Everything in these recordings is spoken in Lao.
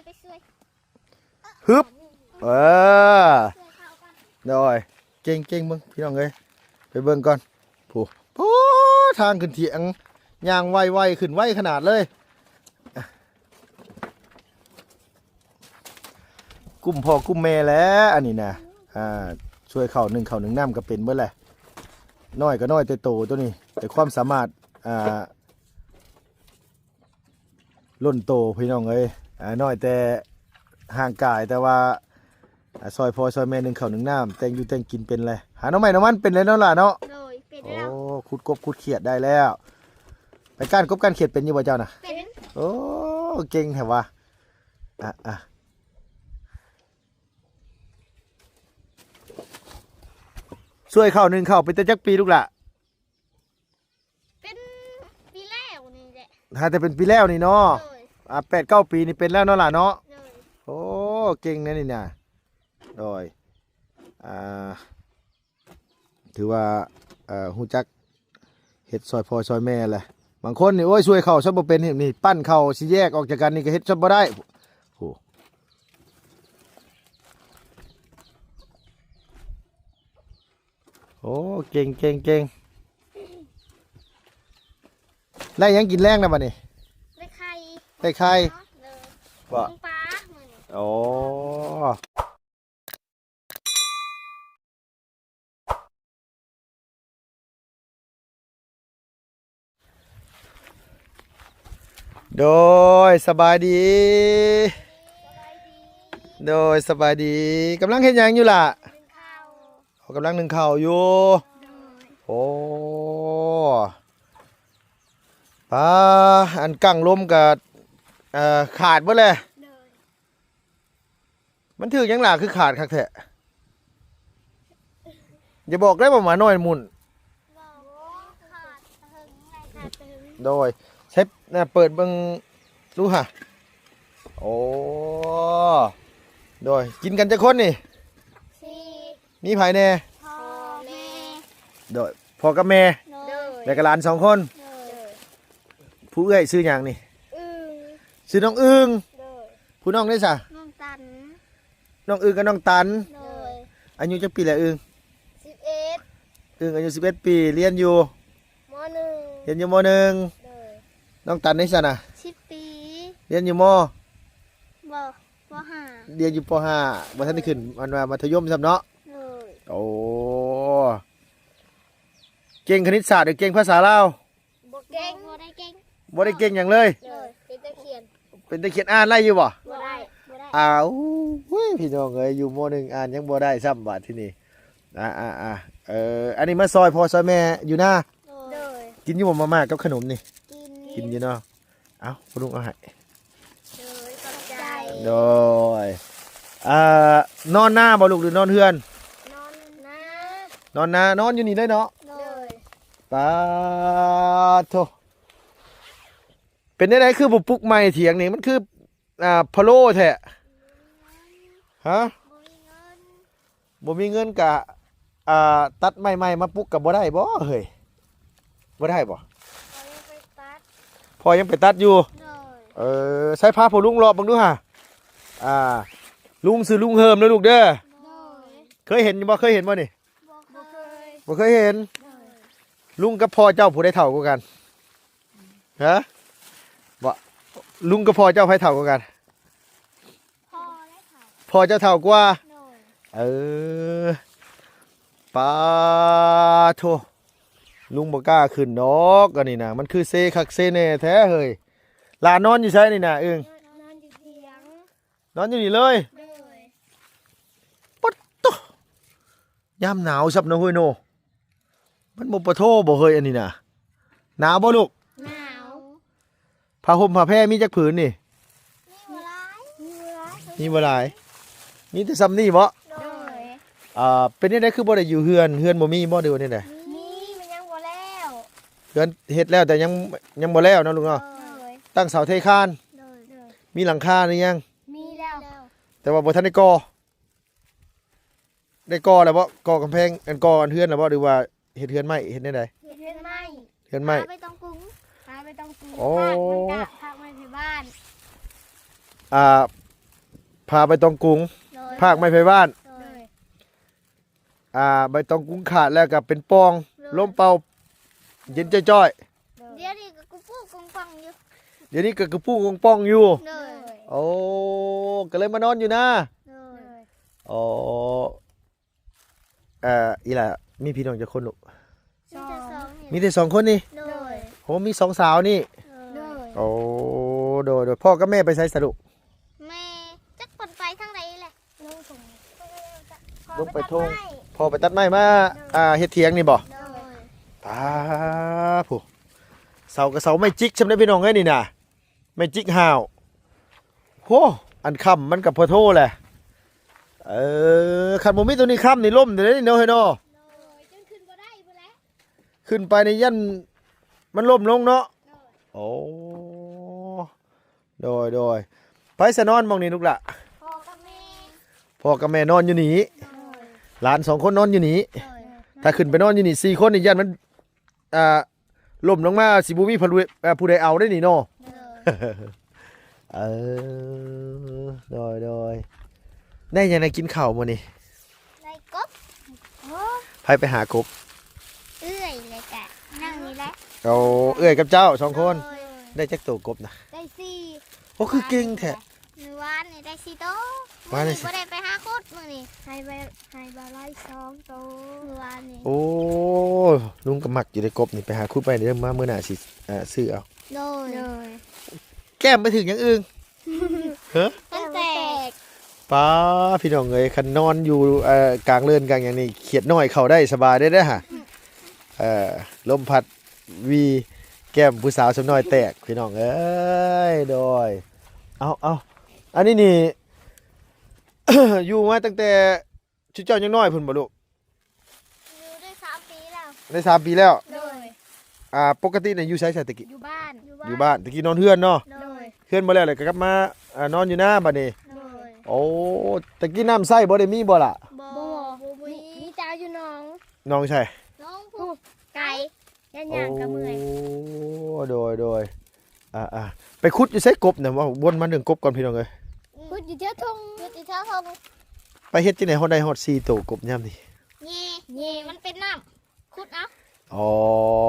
ไปช่วย ฮึบ เออ โดย เก่งๆ เบิ่งพี่น้องเอ้ย ไปเบิ่งก่อน โอ้โห ทางขึ้นเถียง ย่างไวๆ ขึ้นไวขนาดเลย อ่ะ กุ้มพ่อกุ้มแม่แหละ อันนี้นะ อ่า ช่วยเข้านึ่งเข้านึ่งน้ำก็เป็นเบิดแหละ น้อยก็น้อยแต่โตตัวนี้ แต่ความสามารถ อ่า ล้นโตพี่น้องเอ้ย อ่า น้อยแต่ร่างกาย แต่ว่า อ่า ซอยพ่อซอยแม่นึ่งข้าวนึ่งน้ำ แต่งอยู่แต่งกินเป็นเลย หาหน่อไม้หน่อมันเป็นเลยเนาะล่ะเนาะ โดย เป็นแล้ว โอ้ ขุดกบขุดเขียดได้แล้ว ไปก้านกบก้านเขียดเป็นอยู่บ่เจ้าน่ะ เป็น โอ้ เก่งแท้วะ อ่ะ อ่ะ ช่วยเข้านึ่งข้าวเป็นแต่จักปีลูกหล่ะ เป็นปีแล้วนี่แหละ หาแต่เป็นปีแล้วนี่เนาะ โดย อ่า แปดเก้าปีนี่เป็นแล้วเนาะล่ะเนาะ โดย โอ้ เก่งแน่นี่นะ โดย อ่า ถือว่า เอ่อ ฮู้จักเฮ็ดซอยพ่อซอยแม่แหละ บางคนนี่ โอ้ย ช่วยเข้าซะบ่เป็น นี่ ปั้นเข้าสิแยกออกจากกันนี่ก็เฮ็ดซะบ่ได้ โอ้ โอ้ เก่ง เก่ง เก่ง ได้หยังกินแลงแล้วบัดนี้ ได้ไข่ ได้ไข่ เนาะ เลย บ่ นึ่งปลามื้อนี้ โอ้ โดย สบายดี โดย สบายดี กำลังเฮ็ดหยังอยู่ล่ะ นึ่งข้าว โอ้ กำลังนึ่งข้าวอยู่ โดย โอ้ ปา อันกั้งลมก็ เอ่อ ขาดเบิดเลย โดย มันถืกหยังล่ะคือขาดคักแท้ อย่าบอกได้ว่าหมาน้อยหมุ่น บอกว่าขาดเถิงไหนขาดเถิง โดย เช็ด น่ะ เปิดเบิ่งดูหะ โอ้ โดย กินกันจักคนนี่ สี่ มีไผแน่ พ่อแม่ โดย พ่อกับแม่ โดย แล้วก็หลานสองคน โดย ผู้เอื้อยชื่อหยังนี่ อึ่ง ชื่อน้องอึ่ง โดย ผู้น้องเด้ซะ น้องตัน น้องอึ่งกับน้องตัน โดย อายุจักปีแล้วอึ่ง สิบเอ็ด อึ่งอายุสิบเอ็ดปี เรียนอยู่ ม.หนึ่ง เรียนอยู่ ม.หนึ่ง โดย น้องตันเด้ซะนะ สิบปี เรียนอยู่ ม.บ่ ป.ห้า เรียนอยู่ ป.ห้า บ่ทันได้ขึ้น อันว่ามัธยมซ้ำเนาะ โดย โอ้ เก่งคณิตศาสตร์หรือเก่งภาษาลาว บ่เก่ง บ่ได้เก่ง บ่ได้เก่งหยังเลย โดย เป็นแต่เขียน เป็นแต่เขียน อ่านได้อยู่บ่ บ่ได้ บ่ได้ อ้าว โอ้ย พี่น้องเอ้ย อยู่ ม.หนึ่ง อ่านยังบ่ได้ซ้ำบาดทีนี้ อ่า อ่า อ่า เออ อันนี้มาซอยพ่อซอยแม่อยู่นา โดย กินอยู่บ่มาม่ากับขนมนี่ กิน กินอยู่เนาะ เอ้า พ่อลุงเอาให้ โดย ขอบใจ โดย อ่า นอนนาบ่ลูกหรือนอนเฮือน นอนนา นอนนา นอนอยู่นี่เลยเนาะ โดย ปาดโธ่ เป็นจั่งใดคือบ่ปลุกใหม่เถียงนี่ มันคือ อ่า พะโล้แท้ ฮะ บ่มีเงิน บ่มีเงินกะ อ่า ตัดไม้ใหม่มาปลุกกะบ่ได้บ่เฮ้ย บ่ได้บ่ พ่อยังไปตัด พ่อยังไปตัดอยู่ โดย เออ ใส่พาพ่อลุงเลาะเบิ่งดูหา อ่า ลุงชื่อลุงเฮิมเด้อลูกเด้อ โดย เคยเห็นอยู่บ่ เคยเห็นบ่นี่ บ่เคย บ่เคยเห็น โดย ลุงกับพ่อเจ้าผู้ใดเฒ่ากว่ากัน ฮะ บ่ ลุงกับพ่อเจ้าไผเฒ่ากว่ากัน พ่อและเฒ่า พ่อเจ้าเฒ่ากว่า โดย เออ ปาโธ่ ลุงบ่กล้าขึ้นดอก อันนี้นะ มันคือเซคักเซแน่แท้เฮ้ย หลานนอนอยู่ไสนี่นะอึ่ง นอนอยู่เถียง นอนอยู่นี่เลย โดย ปัดโธ่ ยามหนาวซับนะเฮ้ยโน มันบ่ปะโทบ่เฮ้ยอันนี้นะ หนาวบ่ลูก หนาว ผ้าห่มผ้าแพรมีจักผืนนี่ มีบ่หลาย มีบ่หลาย มีบ่หลาย มีแต่ซ่ำนี่บ่ โดย อ่า เป็นจั่งใดคือบ่ได้อยู่เฮือน เฮือนบ่มีบ่ หรือว่าแนวใด มี มันยังบ่แล้ว เฮือนเฮ็ดแล้วแต่ยัง ยังบ่แล้วเนาะลูกเนาะ โดย ตั้งเสาเทคาน โดย โดย มีหลังคาหรือยัง มีแล้ว แต่ว่าบ่ทันได้ก่อ ได้ก่อแล้วบ่ ก่อกำแพง อันก่ออันเฮือนแล้วบ่ หรือว่าเฮ็ดเฮือนไม้ เฮ็ดแนวใด เฮ็ดเฮือนไม้ เฮือนไม้ ทาใบตองกุง ทาใบตองกุง โอ้ ตากมันกะ ตากมันที่บ้าน อ่า ຜ່າໃບຕອງກຸງ ໂດຍ ພາກໄມ້ໄຜ່ບ້ານ ໂດຍ ອ່າ ໃບຕອງກຸງຂາດແລ້ວກໍເປັນປ່ອງ ໂດຍ ລົມເປົ່າເຢັນຈ້ອຍໆ ໂດຍ ດຽວນີ້ກໍກຸປຸກກຸງປັງຢູ່ ດຽວນີ້ກໍກຸປຸກກຸງປັງຢູ່ ໂດຍ ໂອ້ ກໍເລີຍມານອນຢູ່ນາ ໂດຍ ອໍ ເອີ ອີ່ຫຼ້າມີພີ່ນ້ອງຈັກຄົນລູກ? ມີແຕ່ສອງນີ້ ມີແຕ່ສອງຄົນນີ້ ໂດຍ ໂອ້ ມີສອງສາວນີ້ ໂດຍ ໂອ້ ໂດຍ ໂດຍ ພໍ່ກັບແມ່ໄປໃສສະລູກ? ແມ່ຈັກເພິ່ນໄປທາງໃດແຫຼະ ລົງທົ່ງ ລົງໄປທົ່ງ ພໍ່ໄປຕັດໄມ້ມາ ໂດຍ ອ່າ ເຮັດຖຽງນີ້ບໍ່? ໂດຍ ປາ ຜູ້ ເສົາກໍເສົາໄມ້ຈິກຊ່ຳເດ້ພີ່ນ້ອງເອີຍນີ້ນະ ແມ່ນຈິກຫ້າວ ໂຫ ອັນຄ້ຳມັນກໍພໍໂທແຫຼະ ເອີ ຄັນບໍ່ມີຕົວນີ້ຄ້ຳນີ້ລົ້ມເດ້ເນາະ ເຮີ້ຍເນາະ ໂດຍ ຈົນຂຶ້ນບໍ່ໄດ້ພຸ້ນແຫຼະ ຂຶ້ນໄປນີ້ຢ້ານມັນລົ້ມລົງເນາະ ໂດຍ ໂອ້ ໂດຍ ໂດຍ ໃຜສະນອນໝ່ອງນີ້ລູກຫຼ້າ? ພໍ່ກັບແມ່ ພໍ່ກັບແມ່ນອນຢູ່ນີ້ ໂດຍ ຫຼານສອງຄົນນອນຢູ່ນີ້ ໂດຍ ຖ້າຂຶ້ນໄປນອນຢູ່ນີ້ສີ່ຄົນນີ້ຢ້ານມັນ ອ່າ ລົ້ມລົງມາຊິບໍ່ມີຜູ້ໃດ ເອີ ຜູ້ໃດເອົາໄດ້ນີ້ເນາະ ໂດຍ ເອີ ໂດຍ ໂດຍ ໄດ້ຫຍັງ ໄດ້ກິນເຂົ້າມື້ນີ້? ໄດ້ກົບ ໂອ້ ໃຜໄປຫາກົບ? ເອື້ອຍ ແລ້ວກະນ້ອງນີ້ແຫຼະ ໂອ້ ເອື້ອຍກັບເຈົ້າສອງຄົນ ໂດຍ ໄດ້ຈັກໂຕກົບນະ? ໄດ້ສີ່ ໂອ້ ຄືເກັ່ງແທ້ ມື້ວານນີ້ໄດ້ສີ່ໂຕ ວານນີ້ ມື້ນີ້ບໍ່ໄດ້ໄປຫາຂຸດ ມື້ນີ້ໃຫ້ ໃຫ້ບາໄລສອງໂຕ ມື້ວານນີ້ ໂອ້ ລຸງກໍມັກຢູ່ເດ້ກົບນີ້ ໄປຫາຂຸດໄວ້ເດີ ມາມື້ໜ້າຊິ ເອີ ຊື້ເອົາ ໂດຍ ໂດຍ ແກ້ມໄປຖືກຫຍັງອຶ່ງ? ຮະ? ມັນແຕກ ປາ ພີ່ນ້ອງເອີຍ ຄັນນອນຢູ່ ເອີ ກາງເລີນກາງຫຍັງນີ້ ຂຽດນ້ອຍເຂົ້າໄດ້ສະບາຍເດ້ ເດີຫະ ເອີ ລົມພັດ ວີ ແກ້ມຜູ້ສາວສ່ຳນ້ອຍແຕກ ພີ່ນ້ອງເອີຍ ໂດຍ ເອົາ ເອົາ ອັນນີ້ນີ້ ຢູ່ມາຕັ້ງແຕ່ຊຸມເຈົ້າຍັງນ້ອຍພຸ້ນບໍ່ລູກ? ຢູ່ໄດ້ສາມປີແລ້ວ ໄດ້ສາມປີແລ້ວ ໂດຍ ອ່າ ປົກກະຕິນະຢູ່ໃສຊະແຕ່ກີ້? ຢູ່ບ້ານ ຢູ່ບ້ານ ແຕ່ກີ້ນອນເຮືອນເນາະ ໂດຍ ເຮືອນບໍ່ແລ້ວ ແລ້ວກໍກັບມາ ອ່າ ນອນຢູ່ນາບັດນີ້ ໂດຍ ໂອ້ ແຕ່ກີ້ນ້ຳໃຊ້ບໍ່ໄດ້ມີບໍ່ລະ? ບໍ່ ບໍ່ມີ ມີແຕ່ຢູ່ໜອງ ໜອງໃສ? ໜອງພຸ້ນ ໄກ ຍ່າງໆກໍເມື່ອຍ ໂອ້ ໂດຍ ໂດຍ ອ່າໆ ໄປຂຸດຢູ່ໃສກົບນະ? ເວົ້າ ວົນມາເລື່ອງກົບກ່ອນ ພີ່ນ້ອງເອີຍ ອືມ ຂຸດຢູ່ແຖວທົ່ງ ຂຸດຢູ່ແຖວທົ່ງ ໄປເຮັດຈັ່ງໃດຮອດໄດ້ຮອດສີ່ໂຕກົບຍາມນີ້? ແຍ່ ແຍ່ ມັນເປັນນ້ຳ ຂຸດເອົາ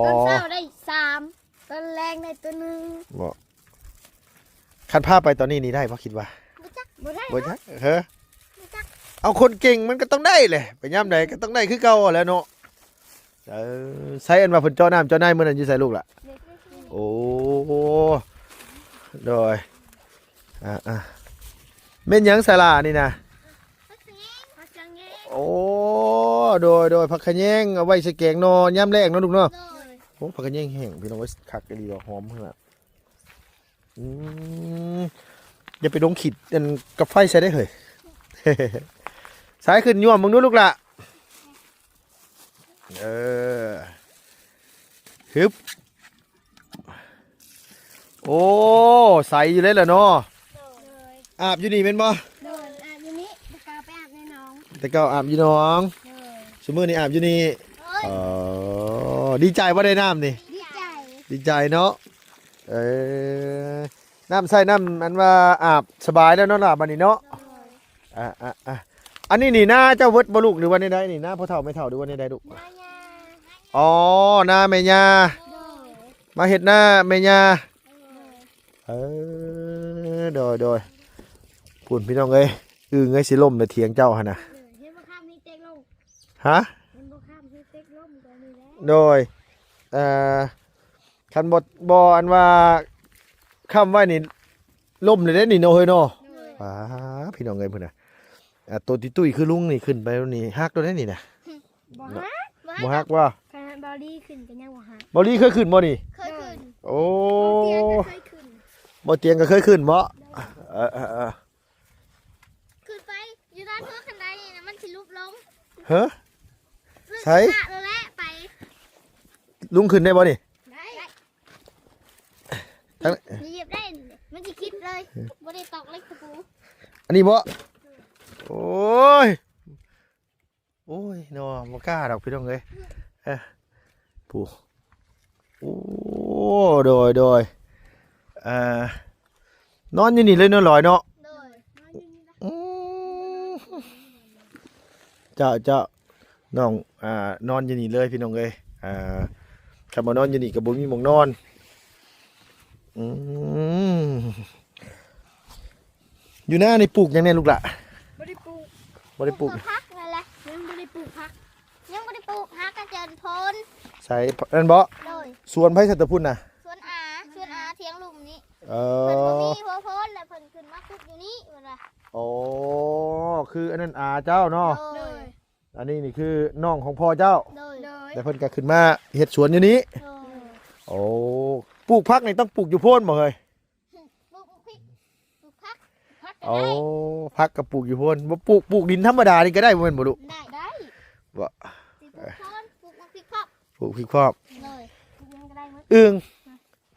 ອໍ ຕອນເຊົ້າໄດ້ສາມ ຕອນແລງໄດ້ໂຕໜຶ່ງ ບໍ່ ຄັນພາໄປຕອນນີ້ນີ້ໄດ້ບໍ່ ຄິດວ່າ? ບໍ່ຈັກ ບໍ່ໄດ້ ບໍ່ຈັກ ເຮີ ບໍ່ຈັກ ເອົາ ຄົນເກັ່ງມັນກໍຕ້ອງໄດ້ແຫຼະ ໄປຍາມໃດກໍຕ້ອງໄດ້ຄືເກົ່າຫັ້ນແຫຼະເນາະ ເອີ ໃສອັນວ່າເພິ່ນເຈາະນ້ຳເຈາະໃນມື້ນັ້ນຢູ່ໃສລູກລະ? ໂອ້ ໂດຍ ອ່າໆ ແມ່ນຫຍັງສາລານີ້ນະ? ຜັກຂະແຍງ ຜັກຂະແຍງ ໂອ້ ໂດຍ ໂດຍ ຜັກຂະແຍງ ເອົາໄວ້ໃສ່ແກງໜໍ່ຍາມແລ້ງເນາະລູກເນາະ ໂດຍ ໂອ້ ຜັກຂະແຍງແຫ້ງ ພີ່ນ້ອງເອີຍ ຄັກອີ່ຫຼີດອກ ຫອມຂະໜາດ ອືມ ຢ່າໄປດົງຂີດອັນກັບໄຟໃສ່ເດ້ເຮີ້ຍ ສາຍຂຶ້ນ ຍວມເບິ່ງດູລູກຫຼ້າ ເອີ ຮຶບ ໂອ້ ໃສຢູ່ເລີຍລະເນາະ ໂດຍ ອາບຢູ່ນີ້ແມ່ນບໍ່? ໂດຍ ອາບຢູ່ນີ້ ແຕ່ເກົ່າໄປອາບໃນໜອງ ແຕ່ເກົ່າອາບຢູ່ໜອງ ໂດຍ ຊຸມື້ນີ້ອາບຢູ່ນີ້ ໂດຍ ອໍ ດີໃຈບໍ່ໄດ້ນ້ຳນີ້? ດີໃຈ ດີໃຈເນາະ ເອີ ນ້ຳໃຊ້ນ້ຳອັນວ່າອາບສະບາຍແລ້ວເນາະຫຼ້າ ບັດນີ້ເນາະ ໂດຍ ອ່າໆໆ ອັນນີ້ນີ້ນາເຈົ້າເບິດບໍ່ລູກ ຫຼືວ່າແນວໃດນີ້ ນາພໍ່ເຖົ້າແມ່ເຖົ້າ ຫຼືວ່າແນວໃດລູກ? ນາຍ່າ ອໍ ນາແມ່ຍ່າ ໂດຍ ມາເຮັດນາແມ່ຍ່າ ໂດຍ ເອີ ໂດຍໆ ພຸ້ນພີ່ນ້ອງເອີຍ ອຶ່ງເອີຍ ຊິລົ້ມແລ້ວຖຽງເຈົ້າຫັ້ນນະ ໂດຍ ເຫັນບໍ່ຄຳມີເຕັກລົງ ຮະ? ເຫັນບໍ່ຄຳມີເຕັກລົງຕົວນີ້ແຫຼະ ໂດຍ ເອີ ຄັນບໍ່ ບໍ່ອັນວ່າຄ້ຳໄວ້ນີ້ລົ້ມເລີຍເດ້ນີ້ເນາະເຮີ້ຍເນາະ ໂດຍ ປາ ພີ່ນ້ອງເອີຍ ພຸ້ນນະ ອ່າ ໂຕຕຸ້ຍໆຄືລຸງນີ້ຂຶ້ນໄປນີ້ຫັກໂລດເດ້ນີ້ນະ ບໍ່ຫັກ ບໍ່ຫັກບໍ່? ຂະໜາດເບົາລີຂຶ້ນກໍຍັງບໍ່ຫັກ ເບົາລີເຄີຍຂຶ້ນບໍ່ນີ້? ເຄີຍຂຶ້ນ ໂອ້ ເບົາຕຽງກໍເຄີຍຂຶ້ນ ເບົາຕຽງກໍເຄີຍຂຶ້ນບໍ່? ໂດຍ ເອີໆໆ ຂຶ້ນໄປຢູ່ດ້ານຫົວຄັນໄດນີ້ນະ ມັນຊິຫຼຸບລົງ ເຮີ ໃສ ລະແຫຼະໄປ ລຸງຂຶ້ນໄດ້ບໍ່ນີ້? ໄດ້ ທາງ ຢຽບໄດ້ ມັນຊິຄິດເລີຍ ບໍ່ໄດ້ຕອກເຫຼັກຕະປູ ອັນນີ້ບໍ່? ໂອ້ຍ ໂອ້ຍເນາະ ບໍ່ກ້າດອກພີ່ນ້ອງເອີຍ ເອີ ຜູ້ ໂອ້ ໂດຍໆ ເອີ ນອນຢູ່ນີ້ເລີຍເນາະ ລອຍເນາະ ໂດຍ ອື ເຈົ້າ ເຈົ້າ ນ້ອງ ອ່າ ນອນຢູ່ນີ້ເລີຍພີ່ນ້ອງເອີຍ. ອ່າ ຄັນບໍ່ນອນຢູ່ນີ້ກໍບໍ່ມີໝ່ອງນອນ. ອືມ ຢູ່ນານີ້ປູກຫຍັງແດ່ລູກຫຼ້າ? ບໍ່ໄດ້ປູກ ບໍ່ໄດ້ປູກ ປູກແຕ່ຜັກນັ້ນແຫຼະ. ຍັງບໍ່ໄດ້ປູກຜັກ ຍັງບໍ່ໄດ້ປູກຜັກ ກະເຈີນໂພນ. ໃສ ນັ້ນບໍ? ໂດຍ ສວນໃຜຊັ້ນແຕ່ພຸ້ນນະ? ສວນອາ ສວນອາທຽງລຸ່ມນີ້. ເອີ ເພິ່ນບໍ່ມີຫົວໂພນ ແລ້ວເພິ່ນຂຶ້ນມາຂຸດຢູ່ນີ້ ເພິ່ນວ່າ. ອໍ ຄືອັນນັ້ນອາເຈົ້າເນາະ? ໂດຍ ອັນນີ້ນີ້ຄືນ້ອງຂອງພໍ່ເຈົ້າ? ໂດຍ ໂດຍ ແລ້ວເພິ່ນກໍຂຶ້ນມາເຮັດສວນຢູ່ນີ້? ໂດຍ ໂອ້ ປູກຜັກນີ້ຕ້ອງປູກຢູ່ໂພນບໍ່ເຮີ້ຍ? ປູກໝາກພິກ ປູກຜັກ ຜັກກໍໄດ້. ໂອ້ ຜັກກໍປູກຢູ່ໂພນ ບໍ່ປູກ ປູກດິນທຳມະດານີ້ກໍໄດ້ບໍ່ແມ່ນບໍ່ລູກ? ໄດ້ ໄດ້ ບໍ່ ຊິປູກໂພນ ປູກໝາກພິກພ້ອມ ປູກພິກພ້ອມ. ໂດຍ ປູກຫຍັງກໍໄດ້ໝົດ. ອຶ່ງ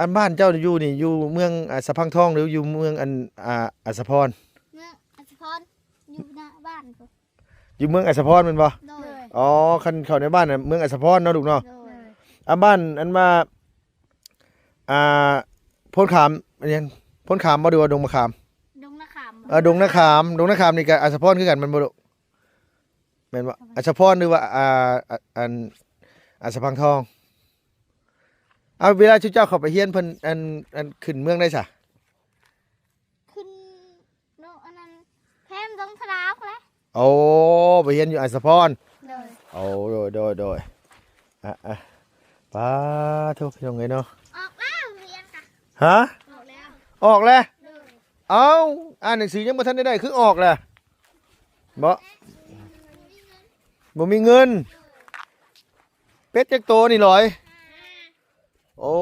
ອັນບ້ານເຈົ້າຢູ່ນີ້ ຢູ່ເມືອງ ອ່າ ສະພັງທອງ ຫຼືຢູ່ເມືອງ ອັນ ອ່າ ອັດສະພອນ? ເມືອງອັດສະພອນ ຢູ່ໜ້າບ້ານພຸ້ນ. ຢູ່ເມືອງອັດສະພອນແມ່ນບໍ່? ໂດຍ ອໍ ຄັນເຂົ້າໃນບ້ານນະ ເມືອງອັດສະພອນເນາະລູກເນາະ. ໂດຍ ອາ ບ້ານອັນວ່າ ອ່າ ໂພນຂາມ ອັນຫຍັງ ໂພນຂາມບໍ່ ຫຼືວ່າດົງມະຂາມ? ດົງນາຂາມ. ເອີ ດົງນາຂາມ ດົງນາຂາມນີ້ກໍອັດສະພອນຄືກັນແມ່ນບໍ່ລູກ? ແມ່ນບໍ່? ອັດສະພອນ ຫຼືວ່າ ອ່າ ອັນ ອັດສະພັງທອງ? ເອົາ ເວລາຊຸເຈົ້າເຂົ້າໄປຮຽນເພິ່ນ ອັນ ອັນ ຂຶ້ນເມືອງໃດຊະ? ຂຶ້ນເນາະ ອັນນັ້ນ ແຄມດົງທະດາວພຸ້ນແຫຼະ. ໂອ້ ໄປຮຽນຢູ່ອັດສະພອນ. ໂດຍ ໂອ້ ໂດຍ ໂດຍ ໂດຍ ອ່ະ ອ່ະ ປາໂທ ພີ່ນ້ອງເອີຍເນາະ. ອອກແລ້ວຮຽນກະ. ຮະ? ອອກແລ້ວ ອອກແລ້ວ. ໂດຍ ເອົ້າ ອ່ານໜັງສືຍັງບໍ່ທັນໄດ້ໄດ້ ຄືອອກແລ້ວ? ບໍ່ ບໍ່ມີເງິນ. ເປັດຈັກໂຕນີ້ລອຍ? ໂອ້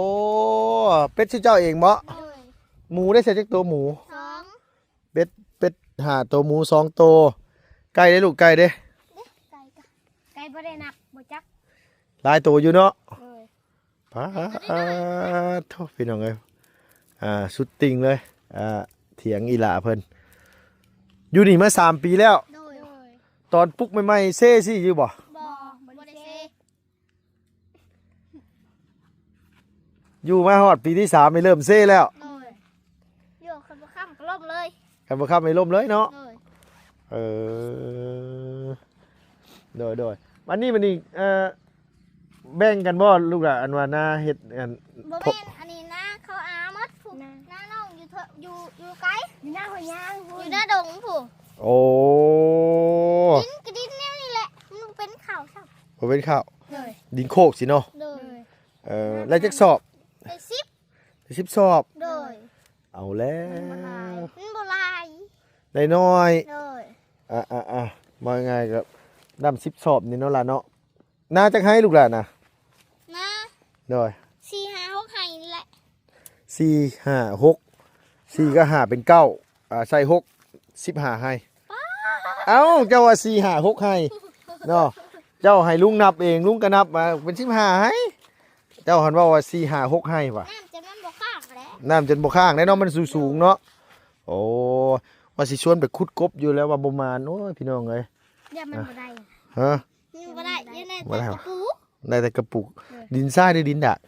ເປັດຊື່ເຈົ້າເອງບໍ? ໂດຍ ໝູໄດ້ໃສ່ຈັກໂຕໝູ? ສອງ ເປັດ ເປັດຫ້າໂຕ ໝູສອງໂຕ. ໄກ່ເດ້ລູກ ໄກ່ເດ້? ເດ້ ໄກ່ກະ ໄກ່ບໍ່ໄດ້ນັບ ບໍ່ຈັກ. ຫຼາຍໂຕຢູ່ເນາະ. ໂດຍ ປາໂທ ພີ່ນ້ອງເອີຍ ອ່າ ສຸດຕິ່ງເລີຍ ອ່າ ຖຽງອີ່ຫຼ້າເພິ່ນ. ຢູ່ນີ້ມາສາມປີແລ້ວ? ໂດຍ ໂດຍ ຕອນປຸກໃໝ່ໆ ເຊຊິຢູ່ບໍ່? ບໍ່ ບໍ່ໄດ້ເຊ. ຢູ່ມາຮອດປີທີສາມນີ້ເລີ່ມເຊແລ້ວ. ໂດຍ ຢູ່ຄັນບໍ່ຄ້ຳກໍລົ້ມເລີຍ ຄັນບໍ່ຄ້ຳນີ້ລົ້ມເລີຍເນາະ. ໂດຍ ເອີ ໂດຍ ໂດຍ ອັນນີ້ ບັດນີ້ ເອີ ແບ່ງກັນບໍ່ລູກຫຼານ ອັນວ່ານາເຮັດ ອັນ ບໍ່ແມ່ນ ອັນນີ້ນາເຂົາອາໝົດ ນາ ນານ້ອງຢູ່ເທີ ຢູ່ ຢູ່ໄກ ຢູ່ນາຫົວຍາງພຸ້ນ ຢູ່ນາດົງພຸ້ນ. ໂອ້ ດິນກໍດິນແນວນີ້ແຫຼະ ມັນບໍ່ເປັນເຂົ້າຊ້ຳ ບໍ່ເປັນເຂົ້າ. ໂດຍ ດິນໂຄກຊີ້ເນາະ. ໂດຍ ເອີ ໄດ້ຈັກສອບ? ໄດ້ສິບ ໄດ້ສິບສອບ. ໂດຍ ເອົາແລ້ວ ມັນບໍ່ຫຼາຍ ມັນບໍ່ຫຼາຍ ໄດ້ໜ້ອຍ. ໂດຍ ອ່າໆໆ ເວົ້າງ່າຍໆ ກໍນຳສິບສອບນີ້ເນາະຫຼານເນາະ. ນາຈັກໄຮ່ລູກຫຼານນະ? ນາ ໂດຍ ສີ່ຫ້າຫົກໄຮ່ນີ້ແຫຼະ. ສີ່ຫ້າຫົກ ສີ່ກັບຫ້າເປັນເກົ້າ ອ່າ ໃສ່ຫົກ ສິບຫ້າໄຮ່. ເອົ້າ ເຈົ້າວ່າສີ່ຫ້າຫົກໄຮ່ເນາະ ເຈົ້າໃຫ້ລຸງນັບເອງ ລຸງກໍນັບມາເປັນສິບຫ້າໄຮ່ ເຈົ້າຫັ້ນເວົ້າວ່າສີ່ຫ້າຫົກໄຮ່ວ່າ. ນ້ຳຈະມັນບໍ່ຄ້າງແຫຼະ ນ້ຳຈົນບໍ່ຄ້າງແນ່ເນາະ ມັນສູງໆເນາະ. ໂອ້ ວ່າຊິຊວນໄປຂຸດກົບຢູ່ແລ້ວວ່າບໍ່ໝານ. ໂອ້ຍ ພີ່ນ້ອງເອີຍ ຢ້ານມັນບໍ່ໄດ້. ຮະ? ຍັງບໍ່ໄດ້ ຍັງໄດ້ແຕ່ກະປູ ໄດ້ແຕ່ກະປຸກ. ເອີ ດິນຊາຍຫຼືດິນດາກ?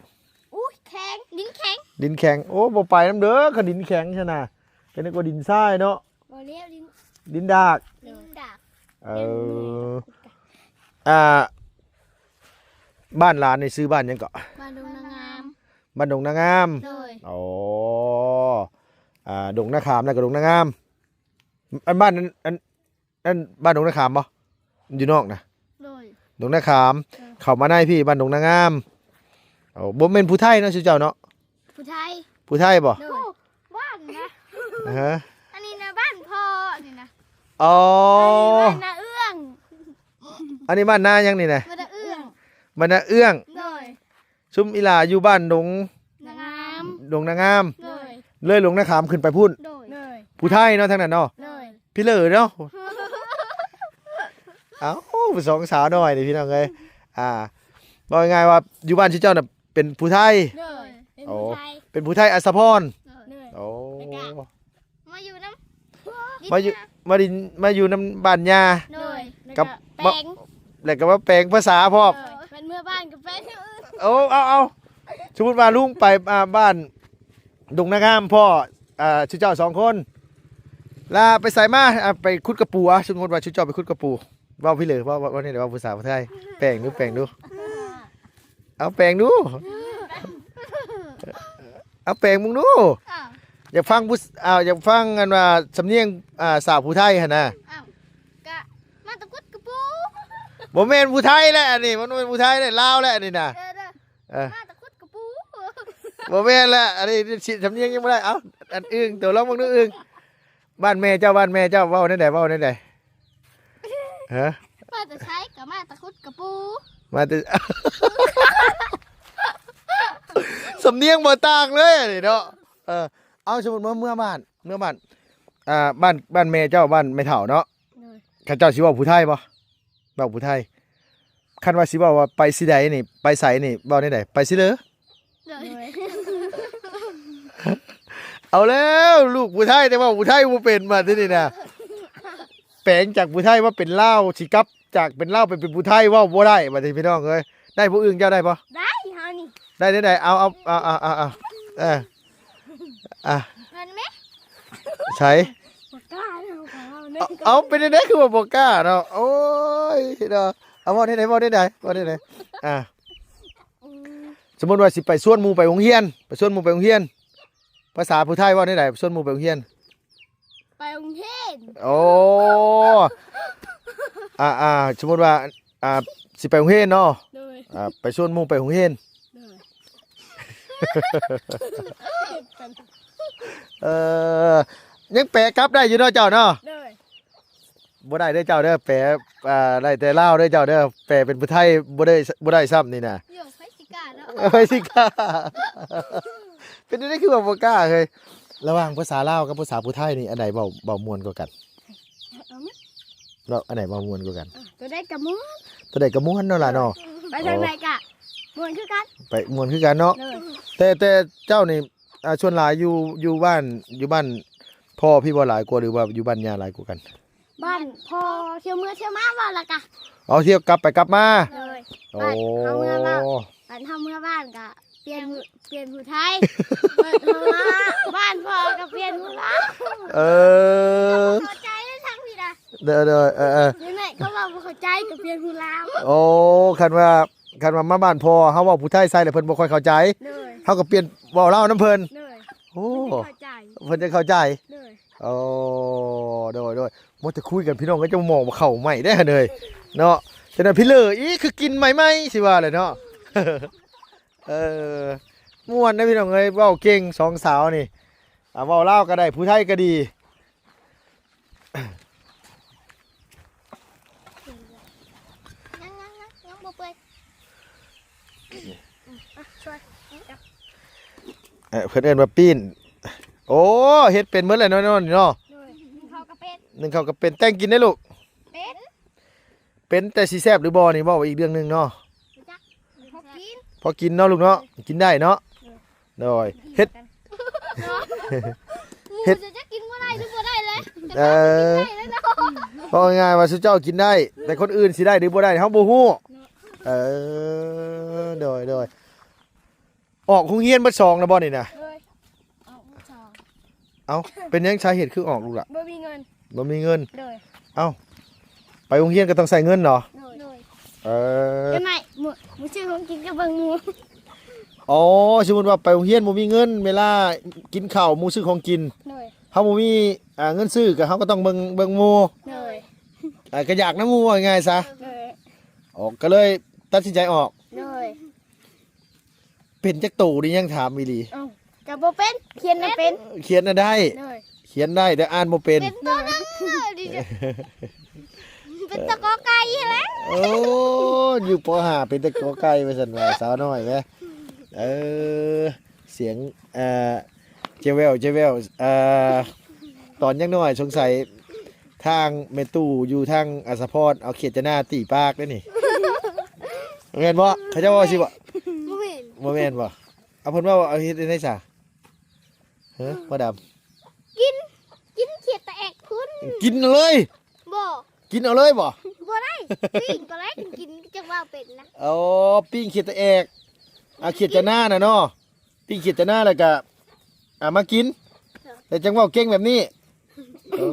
ອຸ້ຍ ແຂງ ດິນແຂງ ດິນແຂງ. ໂອ້ ບໍ່ໄປນຳເດີ ຄັນດິນແຂງຊັ້ນນະ ກໍນຶກວ່າດິນຊາຍເນາະ. ບໍ່ແລ້ວ ດິນ ດິນດາກ ດິນດາກ. ເອີ ອ່າ ບ້ານຫຼານນີ້ຊື່ບ້ານຫຍັງເກາະ? ບ້ານດົງນາງາມ ບ້ານດົງນາງາມ. ໂດຍ ໂອ້ ອ່າ ດົງນາຂາມ ແລ້ວກໍດົງນາງາມ. ອັນບ້ານ ອັນ ອັນ ອັນບ້ານດົງນາຂາມບໍ່? ຢູ່ນອກນະ? ໂດຍ ດົງນາຂາມ. ເອີ ເຂົ້າມາໃນພີ້ ບ້ານດົງນາງາມ. ໂອ້ ບໍ່ແມ່ນຜູ້ໄທເນາະ ຊື່ເຈົ້າເນາະ? ຜູ້ໄທ ຜູ້ໄທບໍ່? ໂດຍ ບ້ານນະ. ຮະ? ອັນນີ້ນະບ້ານພໍ່ນີ້ນະ. ອໍ ອັນນີ້ບ້ານນາເອື້ອງ. ອັນນີ້ບ້ານນາຫຍັງນີ້ນະ? ບ້ານນາເອື້ອງ ບ້ານນາເອື້ອງ. ໂດຍ ຊຸມອີຫຼ້າຢູ່ບ້ານດົງ ນາງາມ ດົງນາງາມ. ໂດຍ ເລີຍດົງນາຂາມຂຶ້ນໄປພຸ້ນ. ໂດຍ ໂດຍ ຜູ້ໄທເນາະ ທາງນັ້ນເນາະ. ໂດຍ ພີ່ເລີເນາະ. ເອົ້າ ສອງສາວນ້ອຍນີ້ ພີ່ນ້ອງເອີຍ. ອ່າ ເວົ້າງ່າຍໆວ່າຢູ່ບ້ານຊື່ເຈົ້ານະເປັນຜູ້ໄທ. ໂດຍ ເປັນຜູ້ໄທ ເປັນຜູ້ໄທອັດສະພອນ. ໂດຍ ໂອ້ ແລ້ວກະ ມາຢູ່ນຳ ມາຢູ່ ມາດິນ ມາຢູ່ນຳບ້ານຍ່າ. ໂດຍ ກັບ ແລ້ວກໍແປງ ແລ້ວກໍມາແປງພາສາພ້ອມ. ໂດຍ ເປັນເມືອບ້ານກໍແປງ. ໂອ້ ເອົາ ເອົາ ສົມມຸດວ່າລຸງໄປ ອ່າ ບ້ານດົງນາງາມ ພໍ້ ອ່າ ຊຸເຈົ້າສອງຄົນ ລະໄປໃສມາ? ອ່າ ໄປຂຸດກະປູ. ສົມມຸດວ່າຊຸເຈົ້າໄປຂຸດກະປູ ເວົ້າພີ້ເລີ ເວົ້າ ເວົ້າ ເວົ້າແນວໃດ ເວົ້າພາສາຜູ້ໄທ ແປງດູ ແປງດູ ເອົາແປງດູ ເອົາແປງເບິ່ງດູ ອ້າວ ຢາກຟັງຜູ້ ອ້າວ ຢາກຟັງອັນວ່າສຳນຽງ ອ່າ ສາວຜູ້ໄທຫັ້ນນະ ອ້າວ ກະມາຕະກຸດກະປູ ບໍ່ແມ່ນຜູ້ໄທແຫຼະອັນນີ້ ມັນບໍ່ແມ່ນຜູ້ໄທແຫຼະ ລາວແຫຼະອັນນີ້ນະ ເອີ ເອີ ເອີ ມາຕະຄຸດກະປູ ບໍ່ແມ່ນລະ ອັນນີ້ສຳນຽງຍັງບໍ່ໄດ້ ເອົ້າ ອັນອຶ່ງ ໂຕລອງເບິ່ງດູອຶ່ງ ບ້ານແມ່ເຈົ້າ ບ້ານແມ່ເຈົ້າເວົ້າແນວໃດ ເວົ້າແນວໃດ ຮະ ມາແຕ່ໃສກະມາຕະຄຸດກະປູ ມາແຕ່ ສຳນຽງບໍ່ຕ່າງເລີຍອັນນີ້ເນາະ ເອີ ເອົາ ສົມມຸດວ່າເມືອບ້ານ ເມືອບ້ານ ອ່າ ບ້ານ ບ້ານແມ່ເຈົ້າ ບ້ານແມ່ເຖົ້າເນາະ ໂດຍ ເຂົາເຈົ້າຊິເວົ້າຜູ້ໄທບໍ່? ເວົ້າຜູ້ໄທ ຄັນວ່າຊິເວົ້າວ່າໄປຊິໃດນີ້ ໄປໃສນີ້ ເວົ້າແນວໃດ? ໄປຊິເລີ ໂດຍ ເອົາແລ້ວ ລູກຜູ້ໄທ ແຕ່ເວົ້າຜູ້ໄທບໍ່ເປັນ ບາດທີນີ້ນະ ແປງຈາກຜູ້ໄທມາເປັນລາວ ຊິກັບຈາກເປັນລາວໄປເປັນຜູ້ໄທ ເວົ້າບໍ່ໄດ້ ບາດນີ້ພີ່ນ້ອງເອີຍ ໄດ້ບໍ່? ອຶ່ງ ເຈົ້າໄດ້ບໍ່? ໄດ້ ເຮົານີ້ ໄດ້ແນວໃດ? ເອົາ ເອົາ ເອົາ ເອົາ ເອີ ອ່ະ ເພິ່ນແມ ໃສ? ບໍ່ກ້າເນາະ ເອົາ ເອົາ ເປັນຈັ່ງໃດຄືວ່າບໍ່ກ້າເນາະ ໂອ້ຍເນາະ ເອົາ ເວົ້າແນວໃດ ເວົ້າແນວໃດ ເວົ້າແນວໃດ ອ່າ ອືມ ສົມມຸດວ່າຊິໄປຊວນໝູ່ໄປໂຮງຮຽນ ໄປຊວນໝູ່ໄປໂຮງຮຽນ ພາສາຜູ້ໄທເວົ້າແນວໃດ? ຊວນໝູ່ໄປໂຮງຮຽນ ໄປໂຮງຮຽນ ໂອ້ ອ່າ ສົມມຸດວ່າ ອ່າ ຊິໄປໂຮງຮຽນເນາະ ໂດຍ ອ່າ ໄປຊວນໝູ່ໄປໂຮງຮຽນ ໂດຍ ເອີ ຍັງແປກັບໄດ້ຢູ່ເນາະເຈົ້າເນາະ ໂດຍ ບໍ່ໄດ້ເດີເຈົ້າເດີ ແປ ອ່າ ໄດ້ແຕ່ລາວເດີເຈົ້າເດີ ແປເປັນຜູ້ໄທບໍ່ໄດ້ ບໍ່ໄດ້ຊ້ຳນີ້ນະ ໂຍ ໃຜຊິກ້າເນາະ ໃຜຊິກ້າ ເປັນຈັ່ງໃດຄືວ່າບໍ່ກ້າເຮີ້ຍ ລະຫວ່າງພາສາລາວກັບພາສາຜູ້ໄທນີ້ ອັນໃດເວົ້າ ເວົ້າມ່ວນກວ່າກັນ? ເວົ້າ ອັນໃດເວົ້າມ່ວນກວ່າກັນ? ເອີ ໂຕໃດກະມ່ວນ ໂຕໃດກະມ່ວນເນາະຫຼາເນາະ ໄປທາງໃດກະມ່ວນຄືກັນ ໄປມ່ວນຄືກັນເນາະ ໂດຍ ແຕ່ ແຕ່ເຈົ້ານີ້ ອ່າ ສ່ວນຫຼາຍຢູ່ ຢູ່ບ້ານ ຢູ່ບ້ານພໍ່ພີ້ບໍ່ຫຼາຍກວ່າ ຫຼືວ່າຢູ່ບ້ານຍ່າຫຼາຍກວ່າກັນ? ບ້ານພໍ່ ທ່ຽວເມືອທ່ຽວມາເວົ້າລະກະ ເອົາ ທ່ຽວກັບໄປກັບມາ ໂດຍ ໂອ້ ບ້ານເຮົາເມືອເວົ້າ ບ້ານເຮົາເມືອບ້ານກະ ປ່ຽນ ປ່ຽນຜູ້ໄທ ບ້ານພໍ່ກະປ່ຽນຜູ້ລາວ ເອີ ເຂົ້າໃຈທາງພີ້ນະ ໂດຍ ໂດຍ ເອີ ເອີ ນີ້ແຫຼະ ເຂົາເວົ້າບໍ່ເຂົ້າໃຈກະປ່ຽນຜູ້ລາວ ໂອ້ ຄັນວ່າ ຄັນວ່າມາບ້ານພໍ່ເຮົາເວົ້າຜູ້ໄທໃສ່ແລ້ວເພິ່ນບໍ່ຄ່ອຍເຂົ້າໃຈ ໂດຍ ເຮົາກະປ່ຽນເວົ້າລາວນຳເພິ່ນ ໂດຍ ໂອ້ ເພິ່ນຈະເຂົ້າໃຈ ເພິ່ນຈະເຂົ້າໃຈ ໂດຍ ໂອ້ ໂດຍ ໂດຍ ມົວແຕ່ຄຸຍກັນພີ່ນ້ອງເອີຍ ຈະມອງວ່າເຂົ້າໃໝ່ເດ້ຫັ້ນເອີຍ ເນາະ ຈັ່ງນັ້ນພີ້ເລີອີກ ຄືກິນໃໝ່ໆ ຊິວ່າແຫຼະເນາະ ເອີ ມ່ວນເດ້ພີ່ນ້ອງເອີຍ ເວົ້າເກັ່ງສອງສາວນີ້ ອ່າ ເວົ້າລາວກະໄດ້ ຜູ້ໄທກະດີ ຍັງ ຍັງ ຍັງ ຍັງບໍ່ເປື່ອຍ ອ່ະ ຊ່ວຍ ເອີ ເພິ່ນເອີ້ນວ່າປີ້ນ ໂອ້ ເຮັດເປັນໝົດແຫຼະເນາະ ເນາະ ໂດຍ ໜຶ້ງເຂົ້າກະເປັນ ໜຶ້ງເຂົ້າກະເປັນ ແຕ່ງກິນໄດ້ລູກ ເປັນ ເປັນ ແຕ່ຊິແຊບຫຼືບໍ່ນີ້ເວົ້າອີກເລື່ອງໜຶ່ງເນາະ ບໍ່ຈັກ ພໍກິນ ພໍກິນເນາະລູກເນາະ ກິນໄດ້ເນາະ ໂດຍ ເຮັດ ເຮັດ ຈະກິນບໍ່ໄດ້ ກິນບໍ່ໄດ້ເລີຍ ເອີ ເວົ້າງ່າຍໆວ່າຊຸມເຈົ້າກິນໄດ້ ແຕ່ຄົນອື່ນຊິໄດ້ຫຼືບໍ່ໄດ້ເຮົາບໍ່ຮູ້ ເອີ ໂດຍ ໂດຍ ອອກໂຮງຮຽນເບິດສອງແລ້ວບໍ່ນີ້ນະ? ໂດຍ ອອກໝົດສອງ ເອົ້າ ເປັນຫຍັງສາເຫດຄືອອກລູກຫຼ້າ? ບໍ່ມີເງິນ ບໍ່ມີເງິນ ໂດຍ ເອົ້າ ໄປໂຮງຮຽນກໍຕ້ອງໃຊ້ເງິນເນາະ? ໂດຍ ເອີ ຈັ່ງໃດ ມື້ ມື້ຊື້ຂອງກິນກັບເບິ່ງໝູ່ ອໍ ສົມມຸດວ່າໄປໂຮງຮຽນບໍ່ມີເງິນ ເວລາກິນເຂົ້າໝູ່ຊື້ຂອງກິນ ໂດຍ ເຮົາບໍ່ມີ ອ່າ ເງິນຊື້ກໍເຮົາກໍຕ້ອງເບິ່ງ ເບິ່ງໝູ່ ໂດຍ ອ່າ ກໍຢາກນຳໝູ່ ເວົ້າງ່າຍໆຊະ ໂດຍ ອໍ ກໍເລີຍຕັດສິນໃຈອອກ ໂດຍ ເປັນຈັກໂຕນີ້ຍັງຖາມອີ່ຫຼີ ເອົ້າ ກໍບໍ່ເປັນ ຂຽນນະເປັນ ຂຽນນະໄດ້ ໂດຍ ຂຽນໄດ້ແຕ່ອ່ານບໍ່ເປັນ ເປັນໂຕໜຶ່ງເລີຍ ເປັນແຕ່ກອໄກ່ຫັ້ນແຫຼະ ໂອ້ ຢູ່ ປໍຫ້າ ເປັນແຕ່ກອໄກ່ວ່າຊັ້ນວ່າ ສາວນ້ອຍແຫຼະ ເອີ ສຽງ ເອີ ເຈແວວ ເຈແວວ ເອີ ຕອນຍັງນ້ອຍສົງໄສທາງແມ່ຕູ້ຢູ່ທາງອັດສະພອນເອົາຂຽດຈະໜ້າຕີປາກເດ້ນີ້ ແມ່ນບໍ່? ເຂົາເຈົ້າເວົ້າຊີ້ບໍ່? ບໍ່ແມ່ນ ບໍ່ແມ່ນບໍ່? ເອົາ ເພິ່ນເວົ້າ ເອົາເຮັດຈັ່ງໃດຊະ? ເອີ ພໍ່ດຳ ກິນ ກິນຂຽດຕາແອກພຸ້ນ ກິນເອົາເລີຍ ບໍ່ ກິນເອົາເລີຍບໍ່? ບໍ່ໄດ້ ປີ້ງກໍໄດ້ ກິນ ຈັ່ງເວົ້າເປັນນະ ອໍ ປີ້ງຂຽດຕາແອກ ເອົາຂຽດຈະໜ້ານະເນາະ ປີ້ງຂຽດຈະໜ້າແລ້ວກະ ອ່າ ມາກິນ ແລ້ວຈັ່ງເວົ້າເກັ່ງແບບນີ້ ໂອ້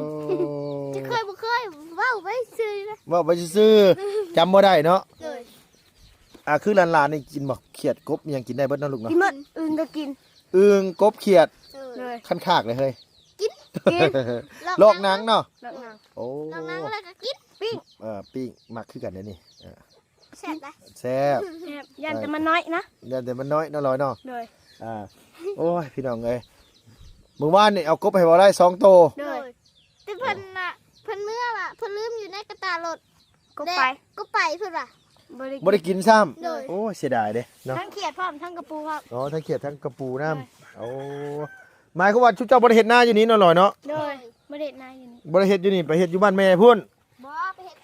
ຈະເຄີຍບໍ່ເຄີຍເວົ້າ ໄວ້ຊື່ໆ ເວົ້າໄປຊື່ໆ ຈຳບໍ່ໄດ້ເນາະ. ໂດຍ ອ່າ ຄືຫຼານໆນີ້ກິນໝາກຂຽດກົບຫຍັງກິນໄດ້ເບິດເນາະລູກເນາະ. ກິນໝົດ ອຶ່ງກໍກິນ ອຶ່ງ ກົບ ຂຽດ ໂດຍ ຄັນຄາກເລີຍເຮີ້ຍ. ກິນ ກິນ ລອກໜັງເນາະ. ລອກໜັງ ໂອ້ ລອກໜັງແລ້ວກໍກິນ ປີ້ງ ເອີ ປີ້ງ ມັກຄືກັນເດ້ນີ້. ເອີ ແຊບນະ ແຊບ ແຊບ ຢ້ານແຕ່ມັນນ້ອຍນະ ຢ້ານແຕ່ມັນນ້ອຍເນາະ ລອຍເນາະ. ໂດຍ ອ່າ ໂອ້ຍ ພີ່ນ້ອງເອີຍ ມື້ວານນີ້ເອົາກົບໃຫ້ບໍ່ໄດ້ສອງໂຕ. ໂດຍ ໂດຍ ແຕ່ເພິ່ນນະ ເພິ່ນເມືອລະ ເພິ່ນລືມຢູ່ໃນກະຕະລົດ ກໍໄປ ແລະ ກໍໄປເພິ່ນວ່າ ບໍ່ໄດ້ ບໍ່ໄດ້ກິນຊ້ຳ. ໂດຍ ໂອ້ຍ ເສຍດາຍເດ້ເນາະ ທັງຂຽດພ້ອມ ທັງກະປູພ້ອມ. ອໍ ທັງຂຽດ ທັງກະປູນຳ. ໂດຍ ໂອ້ ໝາຍຄວາມວ່າຊຸມເຈົ້າບໍ່ໄດ້ເຮັດນາຢູ່ນີ້ເນາະ ລອຍເນາະ. ໂດຍ ບໍ່ໄດ້ເຮັດນາຢູ່ນີ້ ບໍ່ໄດ້ເຮັດຢູ່ນີ້ ໄປເຮັດຢູ່ບ້ານແມ່ພຸ້ນ. ບໍ່ ໄປເຮັດ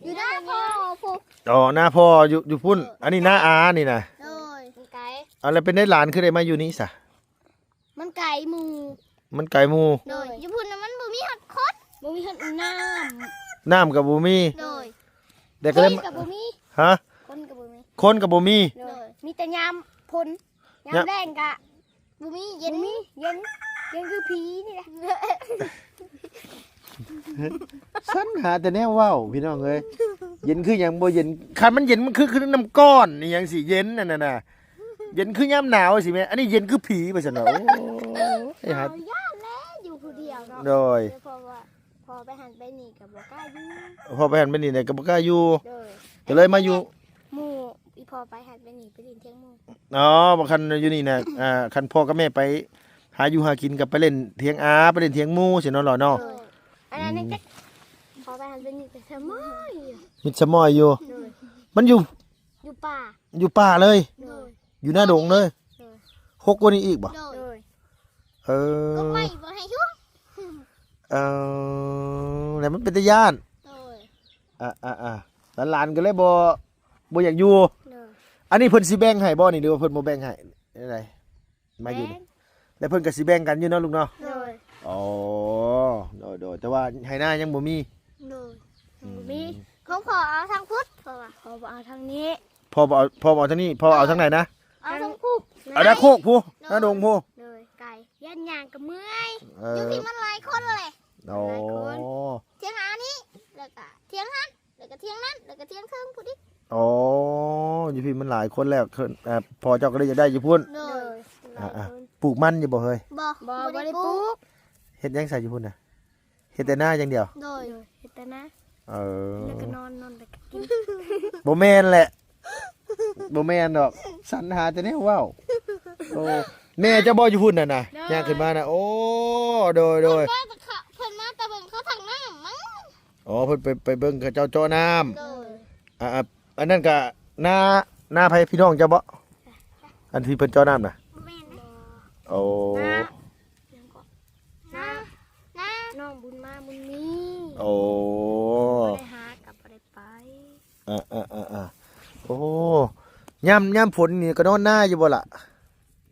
ຢູ່ນາພໍ່ພຸ້ນ. ອໍ ນາພໍ່ຢູ່ ຢູ່ພຸ້ນ. ເອີ ອັນນີ້ນາອານີ້ນະ. ໂດຍ ມັນໄກ. ເອົາ ແລ້ວເປັນໄດ ຫຼານຄືໄດ້ມາຢູ່ນີ້ຊະ? ມັນໄກໝູ່ ມັນໄກໝູ່. ໂດຍ ຢູ່ພຸ້ນນະມັນບໍ່ມີຮອດຄົນ ບໍ່ມີຮອດນ້ຳ ນ້ຳກໍບໍ່ມີ. ໂດຍ ແຕ່ກໍໄດ້ ຄົນກໍບໍ່ມີ. ຮະ? ຄົນກໍບໍ່ມີ ຄົນກໍບໍ່ມີ. ໂດຍ ມີແຕ່ຍາມຝົນ ຍາມ ຍາມແລ້ງກະບໍ່ມີ ເຢັນ ບໍ່ມີ ເຢັນ ເຢັນຄືຜີນີ້ແຫຼະ. ສັນຫາແຕ່ແນວເວົ້າ ພີ່ນ້ອງເອີຍ ເຢັນຄືຫຍັງບໍ່ເຢັນ? ຄັນມັນເຢັນມັນຄື ຄືນ້ຳກ້ອນອີ່ຫຍັງຊິເຢັນອັນນັ້ນນະ ເຢັນຄືຍາມໜາວຊິແມ່. ອັນນີ້ເຢັນຄືຜີວ່າຊັ້ນວ່າ. ໂອ້ຍ ຫາ ເອົາ ຢ້ານແຫຼະຢູ່ຜູ້ດຽວເນາະ. ໂດຍ ເພາະວ່າພໍໄປຫັ້ນໄປນີ້ກໍບໍ່ກ້າຢູ່ ພໍໄປຫັ້ນໄປນີ້ກໍບໍ່ກ້າຢູ່. ໂດຍ ກໍເລີຍມາຢູ່ ໝູ່ ອີ່ພໍ່ໄປຫັ້ນໄປນີ້ໄປຫຼິ້ນທຽງໝູ່. ອໍ ບໍ່ ຄັນຢູ່ນີ້ນະ ອ່າ ຄັນພໍ່ກັບແມ່ໄປຫາຢູ່ຫາກິນກໍໄປຫຼິ້ນທຽງອາ ໄປຫຼິ້ນທຽງໝູ່ຊີ້ເນາະ ລອຍເນາະ. ໂດຍ ອືມ ອັນນັ້ນກໍພໍໄປຫັ້ນໄປນີ້ກໍສະໝອຍຢູ່ ມິດສະໝອຍຢູ່. ໂດຍ ມັນຢູ່ ຢູ່ປ່າ ຢູ່ປ່າເລີຍ. ໂດຍ ຢູ່ໃນດົງເລີຍ. ໂດຍ ຮົກກວ່ານີ້ອີກບໍ່? ໂດຍ ເອີ ກໍໄປບໍ່ໃຫ້ຢູ່. ເອີ ແລ້ວມັນເປັນຕາຢ້ານ. ໂດຍ ອ່າໆໆ ຫຼານໆກໍເລີຍບໍ່ ບໍ່ຢາກຢູ່. ໂດຍ ອັນນີ້ເພິ່ນຊິແບ່ງໃຫ້ບໍ່ນີ້ ຫຼືວ່າເພິ່ນບໍ່ແບ່ງໃຫ້? ແນວໃດ ມາຢູ່ນີ້ ແບ່ງ ແລ້ວເພິ່ນກໍຊິແບ່ງກັນຢູ່ເນາະລູກເນາະ. ໂດຍ ອໍ ໂດຍໆ ແຕ່ວ່າໄຮ່ນາຍັງບໍ່ມີ. ໂດຍ ອືມ ຍັງບໍ່ມີ ຂອງພໍ່ເອົາທາງພຸ້ນ ເພາະວ່າພໍ່ບໍ່ເອົາທາງນີ້. ພໍ່ບໍ່ເອົາ ພໍ່ບໍ່ເອົາທາງນີ້ ພໍ່ເອົາທາງໃດນະ? ເອົາທາງພຸ້ນ ເອົາທາງໂຄກພຸ້ນ ໂດຍ ນາດົງພຸ້ນ. ໂດຍ ໄກ ຢ້ານຍ່າງກໍເມື່ອຍ. ເອີ ຢູ່ພີ້ມັນຫຼາຍຄົນແຫຼະ. ໂອ້ ຫຼາຍຄົນ ທຽງອານີ້ ແລ້ວກໍທຽງຫັ້ນ ແລ້ວກໍທຽງນັ້ນ ແລ້ວກໍທຽງເທິງພຸ້ນອີກ. ອໍ ຢູ່ພີ້ມັນຫຼາຍຄົນແລ້ວ ເອີ ພໍ່ເຈົ້າກໍເລີຍຢາກໄດ້ຢູ່ພຸ້ນ. ໂດຍ ອ່າໆ ປູກມັນຢູ່ບໍ່ເຮີ້ຍ? ບໍ່ ບໍ່ ບໍ່ໄດ້ປູກ ບໍ່ໄດ້ປູກ. ເຮັດຫຍັງຊະຢູ່ພຸ້ນນະ? ເຮັດແຕ່ນາຢ່າງດຽວ. ໂດຍ ເຮັດແຕ່ນາ. ເອີ ແລ້ວກໍນອນ ນອນແລ້ວກໍກິນ. ບໍ່ແມ່ນແຫຼະ ບໍ່ແມ່ນດອກ ສັນຫາແຕ່ແນວເວົ້າ. ໂອ້ ແມ່ເຈົ້າບໍ່ຢູ່ພຸ້ນນະນະ? ໂດຍ ຍ່າງຂຶ້ນມານະ. ໂອ້ ໂດຍໆ ເພິ່ນມາແຕ່ເບິ່ງເຂົາຖັງນ້ຳມັງ. ອໍ ເພິ່ນໄປ ໄປເບິ່ງເຂົາເຈົ້າເຈາະນ້ຳ. ໂດຍ ອ່າ ອັນນັ້ນກະນາ ນາໃຜ ພີ່ນ້ອງເຈົ້າບໍ່? ອັນທີ່ເພິ່ນເຈາະນ້ຳນະ? ບໍ່ແມ່ນນະ. ໂອ້ ນາ ນາ ນາ ນ້ອງບຸນມາ ບຸນມີ. ໂອ້ ບໍ່ໄດ້ຫາກໍບໍ່ໄດ້ໄປ. ອ່າໆໆໆ ໂອ້ ຍາມ ຍາມຝົນນີ້ກໍນອນນາຢູ່ບໍ່ລະ?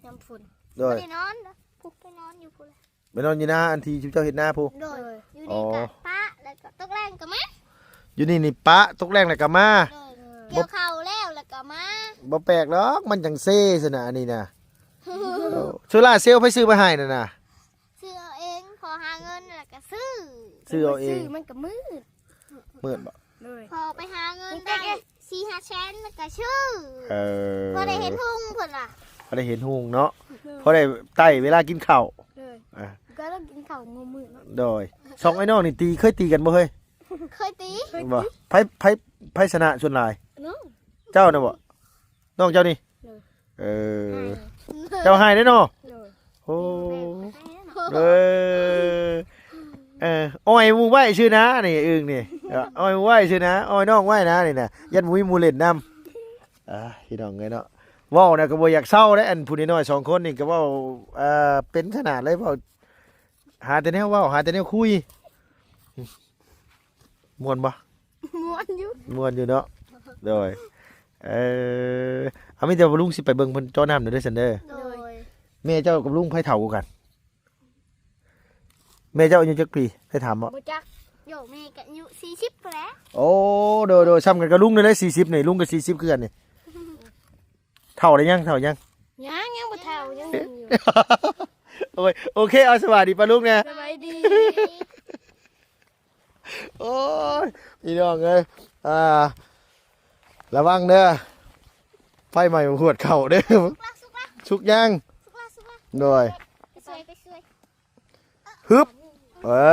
ຍາມຝົນ ໂດຍ ບໍ່ໄດ້ນອນ ພຸ້ນໄປນອນຢູ່ພຸ້ນແຫຼະ. ໄປນອນຢູ່ນາ ອັນທີ່ຊຸມເຈົ້າເຮັດນາພຸ້ນ. ໂດຍ ອໍ ຢູ່ນີ້ກະປະ ແລ້ວກໍຕົກແລງກໍມາ. ຢູ່ນີ້ນີ້ປະ ຕົກແລງແລ້ວກໍມາ. ໂດຍ ບໍ່ ກ່ຽວເຂົ້າແລ້ວ ແລ້ວກໍມາ. ບໍ່ແປກດອກ ມັນຈັ່ງເຊຊັ້ນນະ ອັນນີ້ນະ. ໂອ້ ໂຊລາເຊວໃຜຊື້ມາໃຫ້ນັ້ນນະ? ຊື້ເອົາເອງ ພໍຫາເງິນແລ້ວກໍຊື້. ຊື້ເອົາເອງ ມັນກໍມືດ. ມືດບໍ່? ໂດຍ ພໍໄປຫາເງິນໄດ້ສີ່ຫ້າແສນແລ້ວກໍຊື້. ເອີ ພໍໄດ້ເຫັນຮຸ່ງເພິ່ນວ່າ ພໍໄດ້ເຫັນຮຸ່ງເນາະ. ໂດຍ ພໍໄດ້ໄຕ້ເວລາກິນເຂົ້າ. ໂດຍ ອ່າ ກໍຕ້ອງກິນເຂົ້າມື້ມື້ເນາະ. ໂດຍ ສອງໄອ້ນ້ອງນີ້ຕີ ເຄີຍຕີກັນບໍ່ເຮີ້ຍ? ເຄີຍຕີ. ບໍ່ ໃຜ ໃຜ ໃຜຊະນະສ່ວນຫຼາຍ? ນ້ອງ ເຈົ້ານະບໍ່? ນ້ອງເຈົ້ານີ້. ໂດຍ ເອີ ໃຫ້ ເຈົ້າໃຫ້ເດ້ເນາະ. ໂດຍ ໂອ້ ເອີ ເອີ ອ້ອຍໝູ່ໄວ້ຊື່ນະນີ້ ອຶ່ງນີ້ ເອີ ອ້ອຍໝູ່ໄວ້ຊື່ນະ ອ້ອຍນ້ອງໄວ້ນະນີ້ນະ ຢ້ານບໍ່ມີໝູ່ຫຼິ້ນນຳ. ອ່າ ພີ່ນ້ອງເອີຍເນາະ ເວົ້ານະກໍບໍ່ຢາກເຊົາເດ້. ອັນຜູ້ນ້ອຍໆສອງຄົນນີ້ກໍເວົ້າ ອ່າ ເປັນຂະໜາດເລີຍ ເວົ້າ ຫາແຕ່ແນວເວົ້າ ຫາແຕ່ແນວຄຸຍ. ມ່ວນບໍ່? ມ່ວນຢູ່ ມ່ວນຢູ່ເນາະ. ໂດຍ ເອີ ເອົາ ມີແຕ່ວ່າລຸງຊິໄປເບິ່ງເພິ່ນເຈາະນ້ຳເດີ ຊັ້ນເດີ. ໂດຍ ແມ່ເຈົ້າກັບລຸງໃຜເຖົ້າກວ່າກັນ? ແມ່ເຈົ້າອາຍຸຈັກປີ ໄດ້ຖາມບໍ່? ບໍ່ຈັກ. ໂຍ ແມ່ກໍອາຍຸສີ່ສິບພຸ້ນແຫຼະ. ໂອ້ ໂດຍໆ ສ່ຳກັນກັບລຸງເລີຍ ສີ່ສິບນີ້ ລຸງກໍສີ່ສິບຄືກັນນີ້. ເຖົ້າໄດ້ຍັງ? ເຖົ້າຍັງ? ຍັງ ຍັງບໍ່ເຖົ້າ ຍັງໜຸ່ມຢູ່. ໂອ້ຍ ໂອເຄ ເອົາ ສະບາຍດີປ້າລຸງແດ່. ສະບາຍດີ. ໂອ້ຍ ພີ່ນ້ອງເອີຍ ອ່າ ລະວັງເດີ ໄຟໄໝ້ຫວດເຂົ້າເດີ. ສຸກລະ ສຸກລະ ສຸກຍັງ? ສຸກລະ ສຸກລະ ໂດຍ ໄປຊ່ວຍ ໄປຊ່ວຍ ຮຶບ ເອີ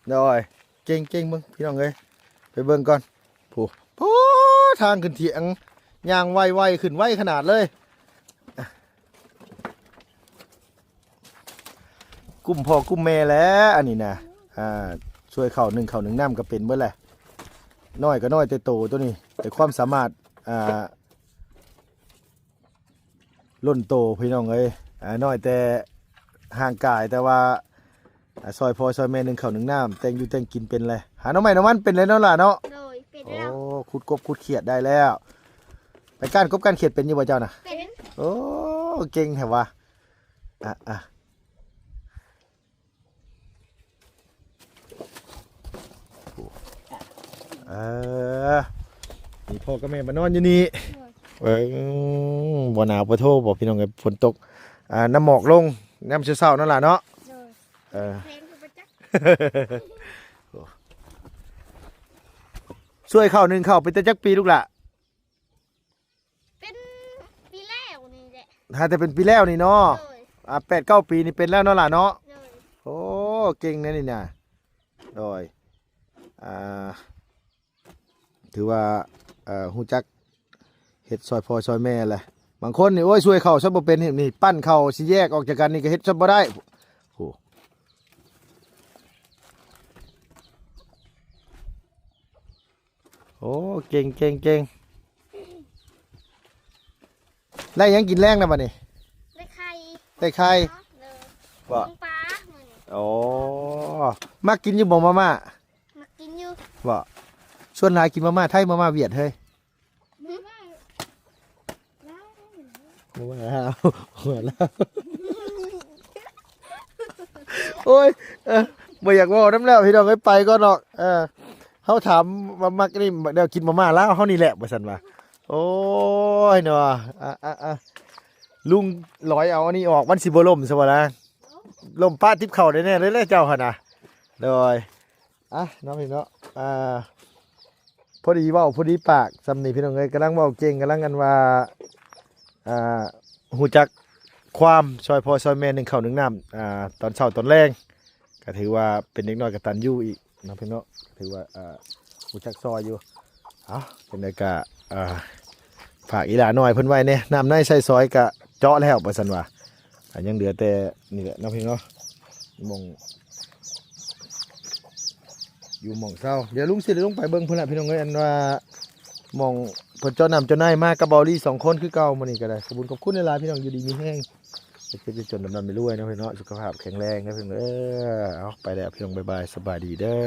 ໂດຍ ເກັ່ງໆ ເບິ່ງພີ່ນ້ອງເອີຍ ໄປເບິ່ງກ່ອນ ໂອ້ ໂອ້ ທາງຂຶ້ນຖຽງ ຍ່າງໄວໆ ຂຶ້ນໄວຂະໜາດເລີຍ ກຸ້ມພໍ່ກຸ້ມແມ່ແຫຼະ ອັນນີ້ນະ ອ່າ ຊ່ວຍເຂົ້າໜຶ້ງເຂົ້າໜຶ້ງນ້ຳກໍເປັນເບິດແຫຼະ ນ້ອຍກໍນ້ອຍແຕ່ໂຕ ໂຕນີ້ ແຕ່ຄວາມສາມາດ ອ່າ ລົ້ນໂຕພີ່ນ້ອງເອີຍ ອ່າ ນ້ອຍແຕ່ຮ່າງກາຍ ແຕ່ວ່າ ອ່າ ຊ່ອຍພໍ່ຊ່ອຍແມ່ໜຶ້ງເຂົ້າໜຶ້ງນ້ຳ ແຕ່ງຢູ່ແຕ່ງກິນເປັນແຫຼະ ຫາໜໍ່ໄມ້ໜໍ່ມັນເປັນແລ້ວເນາະຫຼ້າເນາະ. ໂດຍ ເປັນແລ້ວ ໂອ້ ຂຸດກົບຂຸດຂຽດໄດ້ແລ້ວ ໄປກ້ານກົບກ້ານຂຽດເປັນຢູ່ບໍ່ເຈົ້ານະ? ເປັນ ໂອ້ ເກັ່ງແທ້ວະ ອ່ະ ອ່ະ ເອີ ມີພໍ່ກັບແມ່ມານອນຢູ່ນີ້ ໂດຍ ເອີ ບໍ່ໜາວບໍ່ໂທບໍ່ ພີ່ນ້ອງເອີຍ ຝົນຕົກ ອ່າ ນ້ຳໝອກລົງ ຍາມເຊົ້າໆ ນັ້ນລະເນາະ ໂດຍ ເອີ ແພງຄືບໍ່ຈັກ ຊ່ວຍເຂົ້າໜຶ້ງເຂົ້າເປັນແຕ່ຈັກປີລູກຫຼ້າ? ເປັນປີແລ້ວນີ້ແຫຼະ ຫາແຕ່ເປັນປີແລ້ວນີ້ເນາະ ໂດຍ ອ່າ ແປດເກົ້າປີນີ້ເປັນແລ້ວເນາະຫຼ້າເນາະ ໂດຍ ໂອ້ ເກັ່ງແນວນີ້ນະ ໂດຍ ອ່າ ຖືວ່າ ເອີ ຮູ້ຈັກເຮັດຊ່ອຍພໍ່ຊ່ອຍແມ່ແຫຼະ ບາງຄົນນີ້ ໂອ້ຍ ຊ່ວຍເຂົ້າຊະບໍ່ເປັນ ນີ້ ປັ້ນເຂົ້າຊິແຍກອອກຈາກກັນນີ້ກໍເຮັດຊະບໍ່ໄດ້ ໂອ້ ໂອ້ ເກັ່ງ ເກັ່ງ ເກັ່ງ ໄດ້ຫຍັງກິນແລງນະບັດນີ້? ໄດ້ໄຂ່ ໄດ້ໄຂ່ ເອີ ບໍ່ ປາມື້ນີ້ ໂອ້ ມັກກິນຢູ່ບໍ່ມາມ່າ? ມັກກິນຢູ່ ບໍ່ ສ່ວນຫຼາຍກິນມາມ່າໄທ ມາມ່າຫວຽດເຮີ້ຍ ມາມ່າລາວ ມາມ່າລາວ ໂອ້ຍ ເອີ ບໍ່ຢາກເວົ້ານຳແລ້ວ ພີ່ນ້ອງເອີຍ ໄປກ່ອນດອກ ເອີ ເຮົາຖາມວ່າມັກນີ້ແນວກິນມາມ່າລາວເຮົານີ້ແຫຼະ ວ່າຊັ້ນວ່າ ໂອ້ຍເນາະ ອ່ະ ອ່ະ ອ່ະ ລຸງຫຼອຍເອົາອັນນີ້ອອກ ມັນຊິບໍ່ລົ້ມຊະບໍ່ລະ ລົ້ມປະຕິບເຂົ້າໄດ້ແນ່ເລີຍແຫຼະເຈົ້າຫັ້ນນະ ໂດຍ ອ່ະ ເນາະພີ່ນ້ອງເນາະ ອ່າ ພໍດີເວົ້າພໍດີປາກຊ່ຳນີ້ພີ່ນ້ອງເອີຍ ກຳລັງເວົ້າເກັ່ງ ກຳລັງອັນວ່າ ອ່າ ຮູ້ຈັກຄວາມຊ່ອຍພໍ່ຊ່ອຍແມ່ໜຶ້ງເຂົ້າໜຶ້ງນ້ຳ ອ່າ ຕອນເຊົ້າຕອນແລງ ກໍຖືວ່າເປັນເດັກນ້ອຍກະຕັນຍູອີກເນາະພີ່ນ້ອງເນາະ ຖືວ່າ ອ່າ ຮູ້ຈັກຊ່ອຍຢູ່ ເອົ້າ ຈັ່ງໃດກະ ອ່າ ຝາກອີ່ຫຼ້ານ້ອຍເພິ່ນໄວ້ແດ່ ນ້ຳໃນໃສ່ສອຍກະເຈາະແລ້ວວ່າຊັ້ນວ່າ ອ່າ ຍັງເຫຼືອແຕ່ນີ້ແຫຼະເນາະພີ່ນ້ອງເນາະ ໝ່ອງ ຢູ່ໝ່ອງເຊົາ ດຽວລຸງຊິໄດ້ລົງໄປເບິ່ງພຸ້ນແຫຼະພີ່ນ້ອງເອີຍ ອັນວ່າໝ່ອງເພິ່ນເຈາະນ້ຳເຈາະໃນມາກັບເບົາລີສອງຄົນຄືເກົ່າ ມື້ນີ້ກໍໄດ້ ຂອບຄຸນຂອບຄຸນຫຼາຍໆ ພີ່ນ້ອງ ຢູ່ດີມີແຮງ ເຈັບຈະຈົນ ດຳໆ ລວຍໆ ເນາະພີ່ນ້ອງເນາະ ສຸຂະພາບແຂງແຮງເນາະພີ່ນ້ອງເອີຍ ເອົາ ໄປແລ້ວພີ່ນ້ອງ ບາຍບາຍ ສະບາຍດີເດີ.